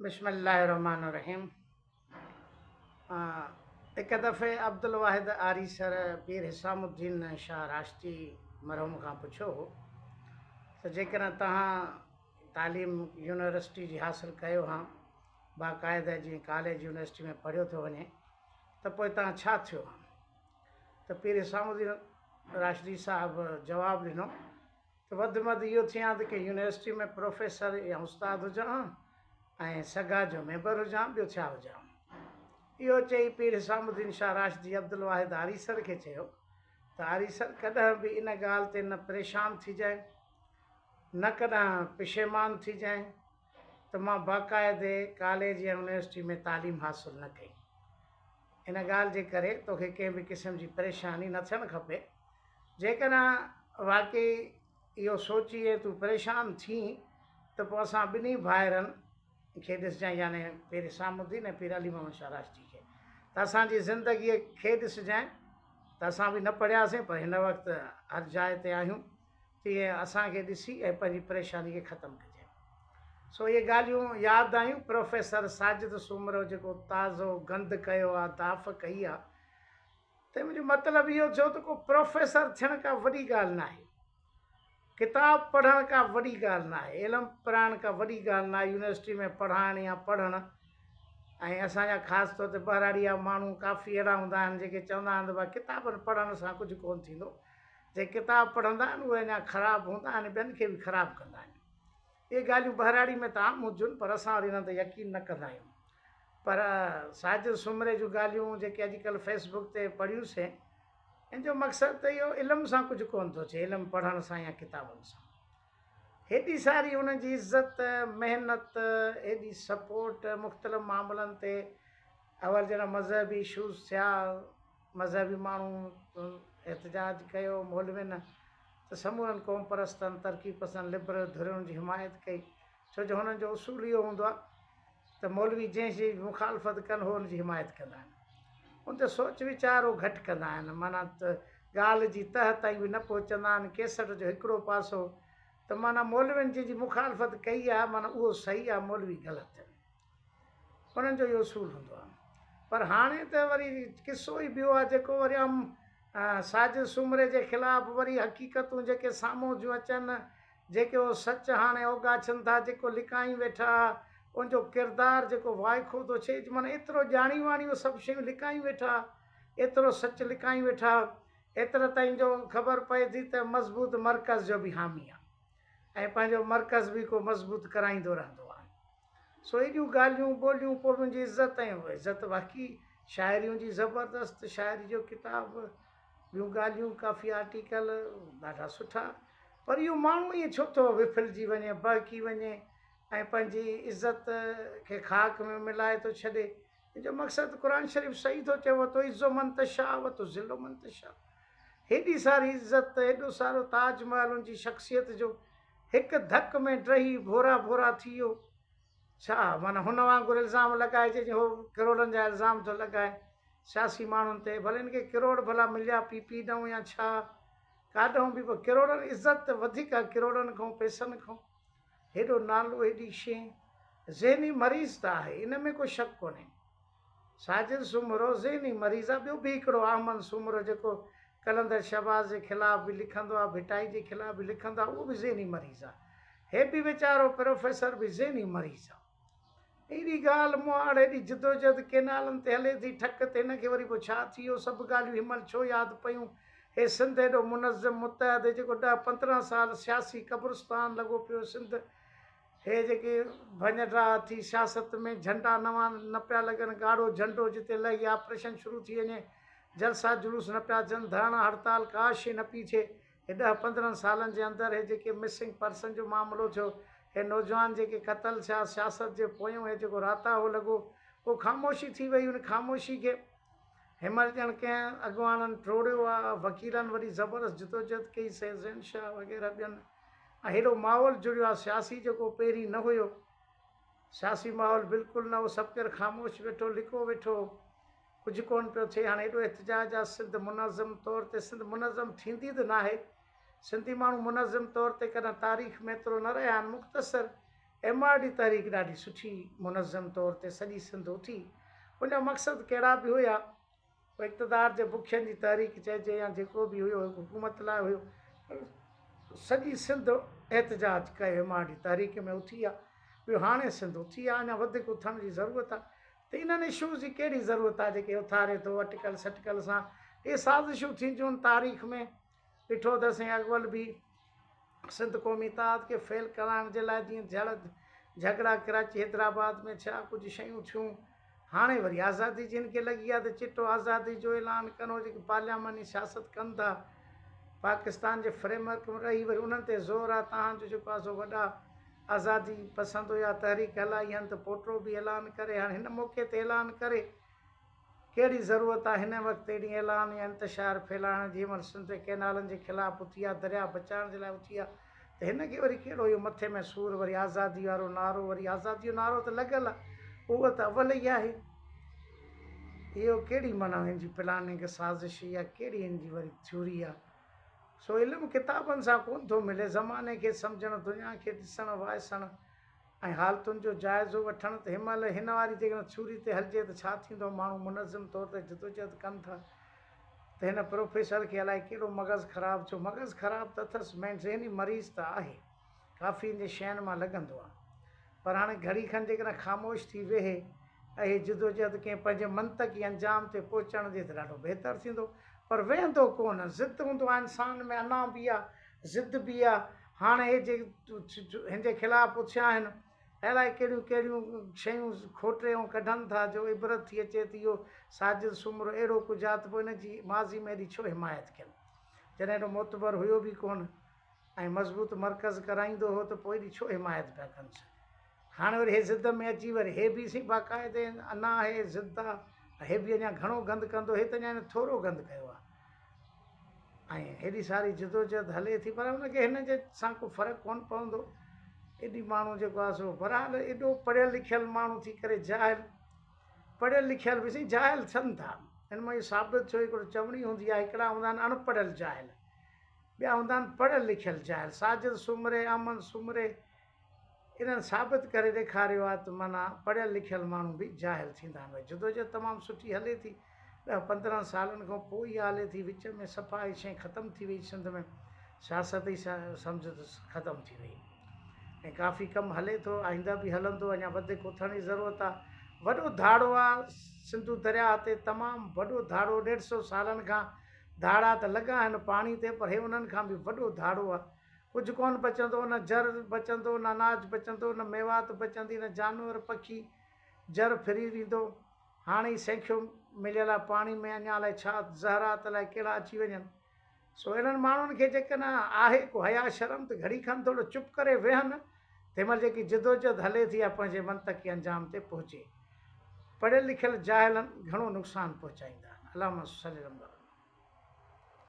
بسم الله الرحمٰن الرحيم هڪ دفعي عبدالواحد آريسر پير حسام الدين شاهه راشدي مرحوم کان پڇيو هو ته جيڪڏهن توهان تعليم يونيورسٽي جي حاصل ڪيو هان باقاعده جيئن ڪاليج يونيورسٽي ۾ پڙهيو ٿو وڃي ته پوء توهان ڇا ٿيو هان ته پير حسام الدين راشدي صاحب جواب ڏنو ته وڌ ۾ وڌ اهو ٿيان ته ڪنهن يونيورسٽي ۾ پروفيسر يا استاد هجان ها ۽ سگا جو ميمبر هجان ٻيو ڇا هجان. اهو چئي پير حسام الدين شاهه راشدي عبدالواحد آريسر کي چيو ته آريسر ڪڏهن به ان ڳالهه تي نه پريشان ٿجانء نه ڪڏهن پشيمان ٿجانء ته مان باقاعدي ڪاليج يا يونيورسٽي ۾ تعليم حاصل نه ڪئي. ان ڳالهه جي ڪري توکي ڪنهن به قسم جي پريشاني نه ٿيڻ کپي. جيڪڏهن واقعي اهو سوچي ۽ تون پريشان ٿين ته پوء اسان ٻنهي ڀائرن کي ڏسجانء يعني پير حسام الدين ۽ پير علي محمد شاهه راشدي کي ته اسان جي زندگيء کي ڏسجانء ته اسان به نه پڙهياسين پر هن وقت هر جاء تي آهيون تيئن اسان کي ڏسي ۽ پنهنجي پريشاني کي ختم ڪجانء. سو اهي ڳالهيون ياد آيون پروفيسر ساجد سومرو جيڪو تازو گند ڪيو آ داف ڪئي آ ته منهنجو مطلب اهو ٿيو ته ڪو پروفيسر ٿيڻ ڪا وڏي ڳالهه ناهي، ڪتاب پڙهڻ ڪا وڏي ڳالهه ناهي، علم پرائڻ ڪا وڏي ڳالهه ناهي، يونيورسٽي ۾ پڙهائڻ يا پڙهڻ ۽ اسان جا خاص طور تي ٻهراڙي جا ماڻهو ڪافي اهڙا هوندا آهن جيڪي چوندا آهن ته ڀا ڪتابن پڙهڻ سان ڪجهه ڪونه ٿيندو، جيڪي ڪتاب پڙهندا آهن اهي اڃا خراب هوندا آهن ٻين کي به خراب ڪندا آهن. اهي ڳالهيون ٻهراڙي ۾ ته عام هونديون پر اسان وري انهن تي يقين نه ڪندا آهيون. پر ساجد سومري جون ڳالهيون جيڪي اڄڪلهه فيس بڪ تي پڙهيون سين ان جو مقصد ته اهو علم سان ڪجهه ڪونه ٿو ٿئي علم پڙهڻ سان يا ڪتابن سان هيڏي ساري انهن جي عزت محنت هيڏي سپورٽ مختلف معاملن تي اول جڏهن مذهبي اشوز ٿيا مذهبي ماڻهو احتجاج ڪيو مولوين ته سمورن قوم پرستن ترقي پسند لبرل ڌرين جي حمايت ڪئي ڇو جو هنن جو اصول اهو هوندو آهي ته مولوي جنهن شيء جي مخالفت ڪن هو ان جي حمايت ڪندا آهن. ان تي سوچ ويچار هو گهٽ ڪندا آهن معنيٰ ته ڳالهه جي تهه تائين به نه پهچندا آهن. ڪيسٽ جو هڪڙو پاسو ته معنيٰ مولوين جنهن جي مخالفت ڪئي آهي معنيٰ اهو صحيح آهي مولوي غلط آهن. انهن جو اهو اصول هوندو آهي. پر هاڻي ته وري قصو ئي ٻيو آهي جيڪو وري عام ساجد سومري جي خلاف وري حقيقتون جيڪي سامهون ٿيون اچن جيڪي اهو سچ هاڻي اوڳاڇن ٿا، جيڪو لڪائين ويٺا، ان جو ڪردار جيڪو وائکو ٿو ڇئي، معنيٰ ايترو ڄاڻي واڻي اهو سڀ شيون لڪائين ويٺا، ايترو سچ لڪائين ويٺا، ايتري تائين جو خبر پئي ٿي ته مضبوط مرڪز جو به حامي آ ۽ پنهنجو مرڪز به ڪو مضبوط ڪرائيندو رهندو آ. سو ايڏيون ڳالهيون ٻوليون پوء به ان جي عزت ۽ عزت واقعي شاعريون جي زبردست شاعري جو ڪتاب ٻيون ڳالهيون ڪافي آرٽيڪل ڏاڍا سٺا پر اهو ماڻهو ائين ڇو ٿو وڦلجي وڃي، بهڪي وڃي ۽ پنهنجي عزت کي خاڪ ۾ ملائي ٿو ڇڏي. ان جو مقصد قرآن شريف صحيح ٿو چئي وتعز من تشاء وتذل من تشاء. هيڏي ساري عزت، هيڏو سارو تاج محل ان جي شخصيت جو هڪ ڌڪ ۾ ڊهي ڀورا ڀورا ٿي ويو. ڇا معنيٰ هن وانگر الزام لڳائجي جيئن هو ڪروڙن جا الزام ٿو لڳائي سياسي ماڻهن تي ڀلي هن کي ڪروڙ ڀلا مليا پي پي ڏئون يا ڇا ڪاڏئون به پر ڪروڙن عزت ته وڌيڪ آ ڪروڙن کان پئسن کان هيڏو نالو هيڏي شين ذهني مريض ته آهي ان ۾ ڪو شڪ ڪونهي ساجد سومرو ذهني مريض آ ٻيو به هڪڙو احمد سومرو جيڪو قلندر شهباز جي خلاف به لکندو آ ڀٽائي جي خلاف به لکندو آ اهو به ذهني مريض آ هي به ويچارو پروفيسر به ذهني مريض آ. ايڏي ڳالهه مهاڙ ايڏي جدوجهد ڪينالن تي هلي ٿي ٺڪ ته هن کي وري پوء ڇا ٿي ويو سڀ ڳالهيون هن مهل ڇو ياد پيون هي سنڌ ايڏو منظم متحد هي جيڪو ڏهه 15 سال سياسي قبرستان لڳو پيو سنڌ هي جيڪي ڀڃ ڊاهه ٿي سياست ۾ جهنڊا نوان نه پيا لڳن ڳاڙهو جهنڊو جتي لهي آپريشن شروع ٿي وڃي جلسا جلوس نه پيا ٿين ڌرڻا هڙتال ڪا شي نه پي ٿئي هي ڏهه 15 سالن جي اندر هي جيڪي مسنگ پرسن جو معاملو ٿيو، هي نوجوان جيڪي قتل ٿيا، سياست جي پويون هي جيڪو راتاهو لڳو، پوء خاموشي ٿي وئي، ان خاموشي کي هن مهل ڄڻ ڪنهن اڳواڻن ٽوڙيو آ، وڪيلن وڏي زبردست جدوجهد ڪئي، سيد زين شاهه وغيره ٻين ۽ هيڏو ماحول جڙيو آ سياسي جيڪو پهرين نه هيو، سياسي ماحول بلڪل نه هو، سڀ ڪير خاموش ويٺو لڪو ويٺو هو. ڪجهه ڪونه پيو ٿئي هاڻي ايڏو احتجاج آ سنڌ منظم طور تي سنڌ منظم ٿيندي ته ناهي سنڌي ماڻهو منظم طور تي ڪڏهن تاريخ ۾ ايترو نه رهيا آهن مختصر ايم آر ڊي تحريڪ ڏاڍي سٺي منظم طور تي سڄي سنڌ اٿي. ان جا مقصد ڪهڙا به هيا، پوء اقتدار جي بکين جي تحريڪ چئجي يا جيڪو به هيو حڪومت لاء هيو پر سڄي سنڌ احتجاج ڪيو ايم آر ڊي تحريڪ ۾ اٿي آ ٻيو هاڻي سنڌ اٿي آ اڃا وڌيڪ اٿڻ جي ضرورت آ ته انهن اشوز جي ڪهڙي ضرورت آ جيڪي اٿاري ٿو اٽڪل سٽڪل سان اهي سازشون ٿينديون تاريخ ۾ ڏٺو ته سائين اڳول به سنڌ قومي اتحاد کي فيل ڪرائڻ جي لاء جيئن جھڙ جھڳڙا ڪراچي حيدرآباد ۾ ٿيا ڪجهه شيون ٿيون هاڻي وري آزادي جن کي لڳي آ ته چٽو آزادي جو اعلان ڪن هو جيڪي پارلياماني سياست ڪن ٿا پاڪستان جي فريم ورڪ ۾ رهي وري انهن تي زور آ تهان جو جيڪو آ سو وڏا آزادي پسند هيا تحريڪ هلائي هن ته پوٽو به اعلان ڪري هاڻي هن موقعي تي اعلان ڪري ڪهڙي ضرورت آ هن وقت اهڙي اعلان يا انتشار ڦهلائڻ جي هن مهل سنڌ ڪئنالن جي خلاف اٿي آ درياء بچائڻ جي لاء اٿي آ ته هن کي وري ڪهڙو اهو مٿي ۾ سور وري آزادي وارو نعرو وري آزادي جو نعرو ته لڳل آ اهو ته اول ئي آهي اهو ڪهڙي معنيٰ هن جي پلاننگ سازش يا ڪهڙي هن جي وري ٿيوري آ سو علم ڪتابن سان ڪونه ٿو ملي زماني کي سمجهڻ دنيا کي ڏسڻ وائسڻ ۽ حالتن جو جائزو وٺڻ ته هن مهل هن واري جيڪڏهن ٿيوري تي هلجي ته ڇا ٿيندو ماڻهو منظم طور تي جدوجهد ڪن ٿا ته هن پروفيسر کي الائي ڪهڙو مغز خراب ٿيو مغز خراب ته اٿس مين ذهني مريض ته آهي ڪافي هن جي شين مان لڳندو آهي پر هاڻي گهڙي کن جيڪڏهن خاموش ٿي ويهي ۽ هي جدوجهد ڪنهن پنهنجي منطقي انجام تي پهچڻ ڏي ته ڏاڍو بهتر ٿيندو پر ويهندو ڪونه ضد هوندو آهي انسان ۾ انا به آهي ضد به آ، هاڻ اهي جي هن جي خلاف اٿيا آهن، الائي ڪهڙيون ڪهڙيون شيون کوٽي ۽ ڪڍن ٿا جو عبرت ٿي اچي ته اهو ساجد سومرو اهڙو ڪجهه آ ته پوء ان جي ماضي ۾ ايڏي ڇو حمايت ڪين، جڏهن ايڏو معتبر هيو به ڪونه ۽ مضبوط مرڪز ڪرائيندو هو ته پوء ايڏي ڇو حمايت پيا ڪنس. هاڻ وري هي ضد ۾ اچي وري هي به سين باقاعدي انا آهي ضد آ هي به اڃا گهڻو گند ڪندو هي ته اڃا هن ٿورو گند ڪيو آ. ۽ هيڏي ساري جدوجهد هلي ٿي پر ان کي هن جي سان ڪو فرق ڪونه پوندو ايڏي ماڻهو جيڪو آهي سو بهرحال ايڏو پڙهيل لکيل ماڻهو ٿي ڪري جاهل پڙهيل لکيل به سائين جاهل ٿين ٿا ان مان اهو ثابت ٿيو هڪڙو چوڻي هوندي آهي هڪڙا هوندا آهن اڻ پڙهيل جاهل ٻيا هوندا آهن پڙهيل لکيل جاهل ساجد سومري احمد سومري انهن ثابت ڪري ڏيکاريو آهي ته معنيٰ پڙهيل لکيل ماڻهو به جاهل ٿيندا آهن. جدوجهد تمام سٺي هلي ٿي. ڏهه 15 سالن کان پوء اها هلي ٿي. وچ ۾ صفا هي شيء ختم ٿي وئي سنڌ ۾ سياست ئي سمجهه ته ختم ٿي وئي ۽ ڪافي ڪم هلي ٿو آئنده به هلندو اڃا وڌيڪ اٿڻ جي ضرورت آهي. وڏو ڌاڙو آهي سنڌو درياهه تي تمام وڏو ڌاڙو ڏيڍ سئو سالن کان ڌاڙا ته لڳا آهن پاڻي تي پر هي انهن کان به وڏو ڌاڙو آهي. ڪجهه ڪونه بچندو، نه جر بچندو، نه اناج بچندو، نه ميوات بچندي، نه جانور، پکي، جر ڦري ويندو. هاڻ ئي سينکيو مليل آ پاڻي ۾ اڃا الائي ڇا زهرات الائي ڪهڙا اچي وڃن. سو اهڙن ماڻهن کي جيڪڏهن آهي ڪو حياء شرم ته گهڙي کن ٿورو چپ ڪري ويهن، تنهن مهل جيڪي جدوجهد هلي ٿي اها پنهنجي منطقي انجام تي پهچي. پڙهيل لکيل جاهلن گهڻو نقصان پهچائيندا آهن. علامه صلي الله.